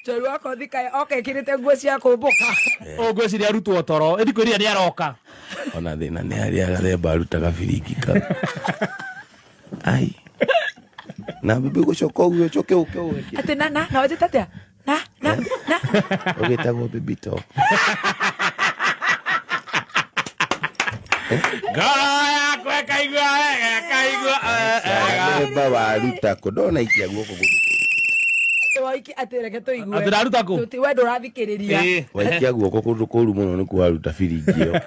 Njorua wakothi kaĩ oka ĩkĩrĩte nguo cia kũmbũka. Ũngwĩciria arutwo toro ĩndi kwĩria nĩ aroka. Ona thĩna nĩ harĩa gathemba arutaga biringi kau. Ai. Na bibi gũcoka ũguo ũcoke ũke ũke. Atĩ na na na wanjĩte atĩa? Na na na. Ũgĩtagwo baby top. Ngoro yakwa ĩkaigua wega ĩkaigua wega. Gathemba waruta kũ ndona ikia guoko kũndũ. Waiki atĩ reke tũigue. Atĩ ndaruta kũ? Tũti we ndũrathikĩrĩria. Ĩĩ. Waikia guoko kũndũ kũru mũno nĩkuo waruta biringi ĩyo.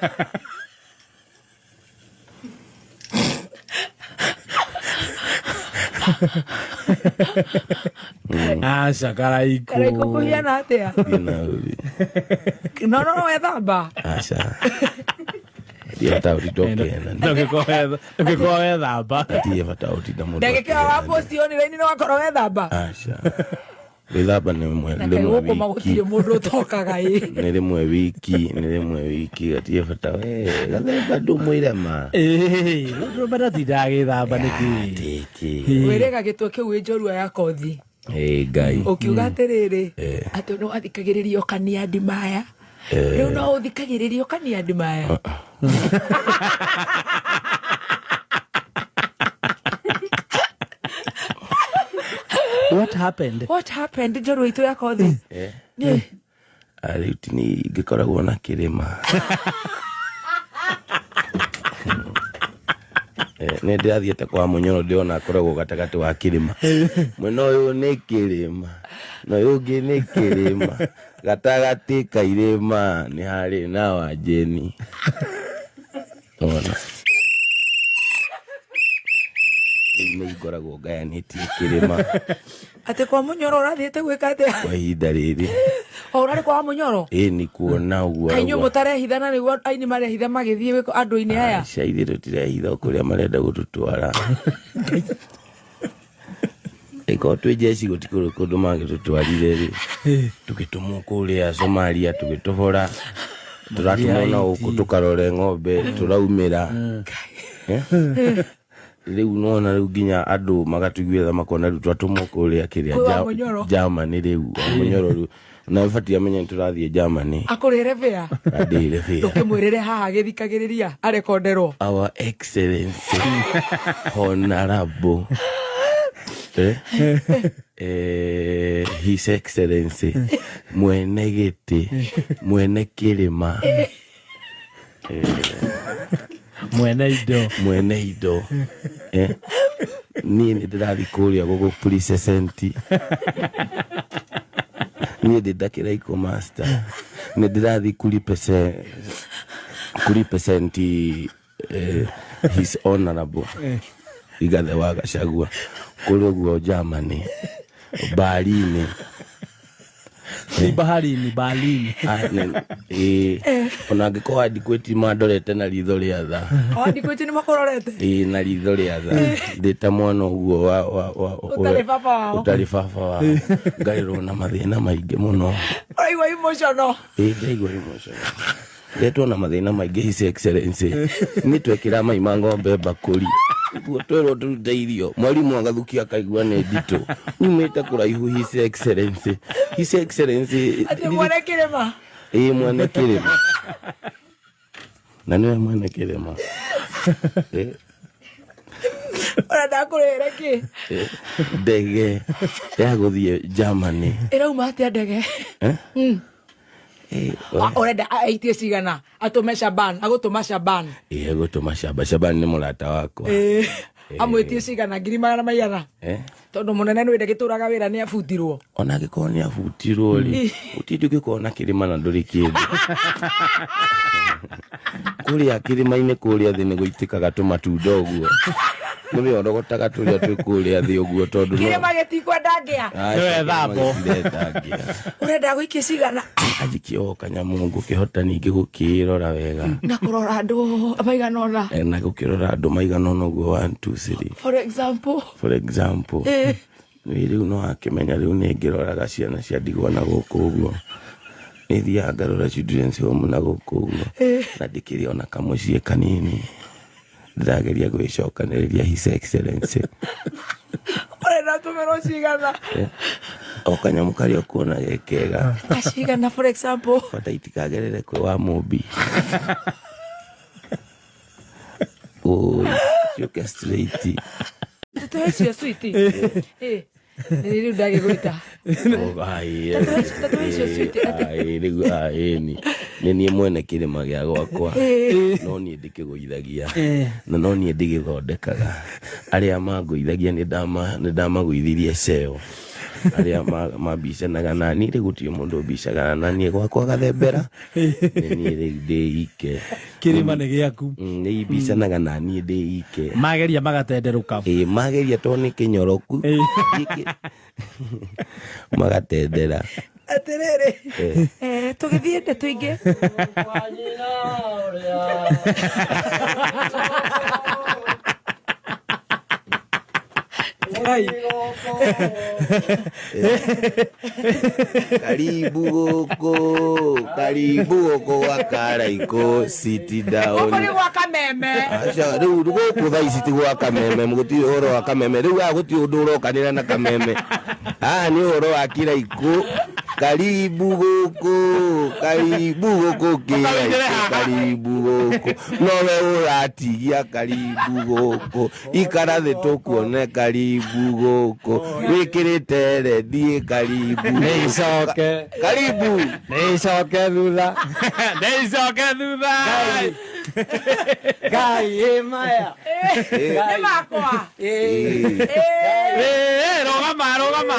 Aca Karaikũ. Karaikũ kũhiana atĩa? Thiĩ na ũthiĩ. No no no wethamba. Aca. Ndirĩ bata ũtinda ũkĩhenania. Ndũngĩkorwo wethamba. Hatirĩ bata ũtinda mũndũ Ndagĩka ĩyo akĩhenania. wa post online nĩ wakorwo wethamba. Aca. Gwĩthamba nĩ rĩmwe Na kaĩ rĩmwe gũkũ ma wiki. gũtirĩ mũndũ ũtokaga ĩ. Nĩ rĩmwe wiki, nĩ rĩmwe wiki, gatirĩ bata we gathemba ndũmwĩre ma. Ĩĩ, mũndũ ndatindaga agĩthamba nĩkĩ? Tĩkĩ. Wĩrĩga gĩtwe kĩu wĩ njorua ya kothi. Ĩ Ngai. Ũkiuga atĩrĩrĩ atĩ nĩ wathikagĩrĩria ũkania ndimaya. Rĩu no ũthikagĩrĩria ũkania ndimaya. What happened? What happened njorua itũ ya kothi? Nĩ Rĩu ti niĩ ingĩkoragwo na kĩrĩma. Nĩ ndĩrathiĩte kwa Mũnyoro ndĩrona akoragwo gatagatĩ wa kĩrĩma. Mwena ũyũ nĩ kĩrĩma, na ũyũ ũngĩ nĩ kĩrĩma. Gatagatĩ ka irĩma nĩ harĩ na Wanjĩni. Ona. Rĩu nĩ ngoragwo ngayanĩtie kĩrĩma atĩ kwa Mũnyoro ũrathiĩte gwĩka atĩa? kwa ihinda rĩrĩ. O ũrarĩ kwa Mũnyoro? Ĩ nĩ kuona ũguo. Kaĩ inyuĩ mũtarehitha na nĩguo aini marehitha magĩthiĩ gwĩka andũ-inĩ aya? Aca ithuĩ tũtirehitha o kũrĩa marenda gũtũtwara. Ĩkorwo twĩ jeshi gũtikũrĩ kũndũ mangĩtũtwarire rĩ. Tũgĩtũmwo kũrĩa Somalia tũgĩtũbora. Tũratũmwo na gũkũ tũkarore ng'ombe tũraumĩra. Rĩu nona rĩu nginya andũ magatũiguĩra makona rĩu twatũmwo kũrĩa kĩrĩa Kwĩ wa Mũnyoro. Germany rĩu wa Mũnyoro rĩu. Na ũbatiĩ amenye nĩ tũrathiĩ Germany. Akũrĩre bĩa. Andĩhĩre bĩa. Ndũkĩmwĩrĩre haha agĩthikagĩrĩria arekonderwo. Our Excellency Honorable His Excellency mwene gĩtĩ mwene kĩrĩma Mwene indo. Mwene indo. Niĩ nĩ ndĩrathiĩ kũrĩa gũgũ present. Niĩ ndĩ ndakĩraikũ master. Nĩ ndĩrathiĩ kũri percent, His Honorable Rigathĩ wa Gachagua kũrĩa ũguo Germany Berlin. Ti baharini, Berlin. Ona angĩkorwo andikwĩti mandorete na ritho rĩa tha. O andikwĩti nĩ makũrorete? Ĩĩ, na ritho rĩa tha. Ndĩ ta mwana ũguo wa Ũtarĩ baba wao. Ũtarĩ baba wao. Ngarĩrwo na mathĩna maingĩ mũno. Ũraigua emotional. Ĩĩ, ndaigua emotional. Ndetwo na mathĩna maingĩ His Excellency. Nĩ twekĩra mai ma ng'ombe mbakũri. Nĩguo twerwo tũrute irio. Mwarimũ agathukia akaigua nĩ nditũ. Nyumĩte kũraihu His Excellency. His Excellency. Atĩ mwene kĩrĩma. Ĩĩ, mwene kĩrĩma. Na nĩwe mwene kĩrĩma. Ora ndakũrĩhĩre kĩ? Ndege ya gũthiĩ Germany. Ĩrauma atĩa ndege? Ũrenda aitie cigana? Atũme Shaban, agũtũma Shaban. Ĩĩ, agũtũma Shaban. Shaban nĩ mũrata wakwa. Amwĩtie cigana? Ngiri magana maigana? Tondũ mũnene nĩ wĩra gĩtũraga wĩra nĩ abutirwo. Ona angĩkorwo nĩ abutirwo rĩ, gũtirĩ ũngĩkorwo na kĩrĩma na ndũrĩ kĩndũ. Kũrĩa kĩrĩma-inĩ kũrĩa thĩ nĩ gũitĩkaga tũmatunda ũguo. Nĩ we ũrogotaga tũrĩa twĩ kũrĩa thĩ ũguo tondũ no- Kĩrĩma gĩtikwenda ngĩa. Aca, Nĩ we kĩrĩma thambo. gĩtirenda ngĩa. Ũrenda gũikia cigana? Anjikie o kanyamũ ngũkĩhota ningĩ gũkĩrora wega. Na kũrora andũ maigana ũna. Na gũkĩrora andũ maigana ũna ũguo, 1, 2, 3. For example. For example. Nĩ rĩu no akĩmenya rĩu nĩ ngĩroraga ciana cia ndigwa na gũkũ ũguo. Nĩ thiaga ngarora children's home na gũkũ ũguo. Na ndĩkĩrĩ ona kamũciĩ kanini. Ndĩrageria gwĩcokanĩrĩria His Excellency. Ũrenda tũmĩrwo cigana? O kanyamũ karĩa ũkuona ge kega. Kacigana, for example? Bata itikagerere kwĩ wa mũmbi. Oi, ciũke straight. Tũhe cio switi. Nĩ rĩu ndagĩgwĩta. Tũhe cio switi. Rĩu ĩni nĩ niĩ mwene kĩrĩma gĩa gwakwa, no niĩ ndĩkĩgũithagia na no niĩ ndĩgĩthondekaga. Arĩa mangũithagia nĩ ndamagũithirie ceo. Arĩa mambicanaga na niĩ rĩu gũtirĩ mũndũ ũmbicaga na niĩ gwakwa gathembera nĩ niĩ rĩu ndĩ ike. Kĩrĩma nĩ gĩaku. Nĩ imbicanaga na niĩ ndĩ ike. Mageria magatenderũka. Ĩĩ, mageria tondũ nĩ kĩnyoroku magatendera. Atĩrĩrĩ, tũgĩthiĩ ndeto ingĩ. Karibu gũkũ, karibu gũkũ gwa Karaikũ City Down. Gũkũ nĩ gwa Kameme. Aca, rĩu gũkũ thaa ici ti gwa Kameme, gũtirĩ ũhoro wa Kameme. Rĩu haha gũtirĩ ũndũ ũrokanĩra na Kameme. Haha nĩ ũhoro wa Kiraikũ. Karibu gũkũ, karibu gũkũ Kiraikũ, karibu gũkũ. Nowe ũratigia karibu gũkũ. Ikara thĩ tũkuone karibu gũkũ. Wĩkĩrĩte rendi karibu. Nĩ icoke. Karibu. Nĩ icoke thutha. Nĩ icoke thutha. Ngai ĩ maya. Nĩ makwa. Rũgama, rũgama.